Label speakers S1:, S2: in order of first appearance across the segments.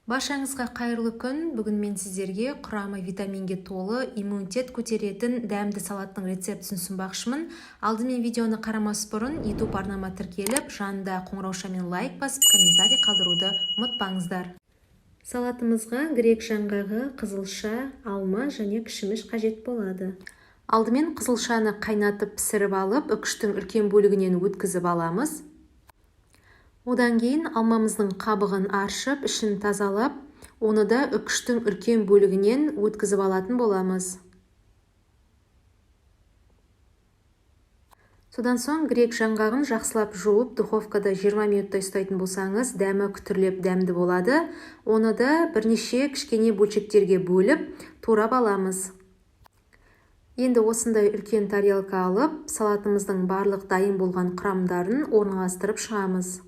S1: Баршаңызға қайырлы күн. Бүгін мен сіздерге құрамы витаминге толы, иммунитет көтеретін дәмді салаттың рецептісін ұсынбақшымын. Алдымен видеоны қарамас бұрын YouTube арнама тіркеліп, жанында қоңыраушамен лайк басып, комментарий қалдыруды ұмытпаңыздар. Салатымызға грек жаңғағы, қызылша, алма және кішіміш қажет болады. Алдымен қызылшаны қайнатып пісіріп алып, үкіштің үлкен бөлігінен өткізіп аламыз. Одан кейін алмамыздың қабығын аршып, ішін тазалап, оны да үкіштің үлкен бөлігінен өткізіп алатын боламыз. Содан соң грек жаңғағын жақсылап жуып, духовкада 20 минуттай ұстайтын болсаңыз, дәмі күтірлеп дәмді болады. Оны да бірнеше кішкене бөлшектерге бөліп, турап аламыз. Енді осындай үлкен тарелка алып, салатымыздың барлық дайын болған құрамдарын орналастырып шығамыз.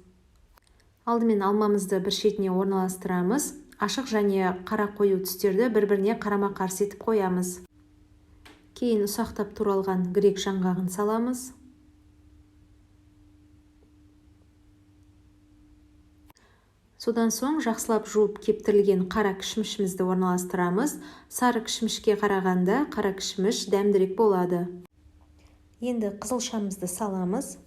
S1: Алдымен алмамызды бір шетіне орналастырамыз. Ашық және қара қою түстерді бір-біріне қарама-қарсы етіп қоямыз. Кейін ұсақтап туралған грек жаңғағын саламыз. Содан соң жақсылап жуып кептірілген қара кішмішімізді орналастырамыз. Сары кішмішке қарағанда қара кішміш дәмдірек болады. Енді қызылшамызды саламыз.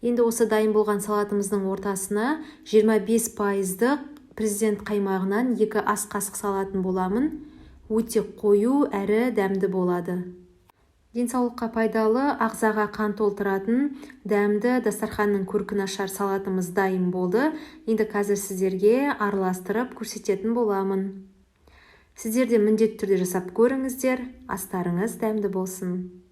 S1: Енді осы дайын болған салатымыздың ортасына 25%-дық президент қаймағынан 2 ас қасық салатын боламын. Өте қою әрі дәмді болады. Денсаулыққа пайдалы, ағзаға қан толтыратын, дәмді, дастарханның көркін ашар салатымыз дайын болды. Енді қазір сіздерге араластырып көрсететін боламын. Сіздер де міндетті түрде жасап көріңіздер. Астарыңыз дәмді болсын.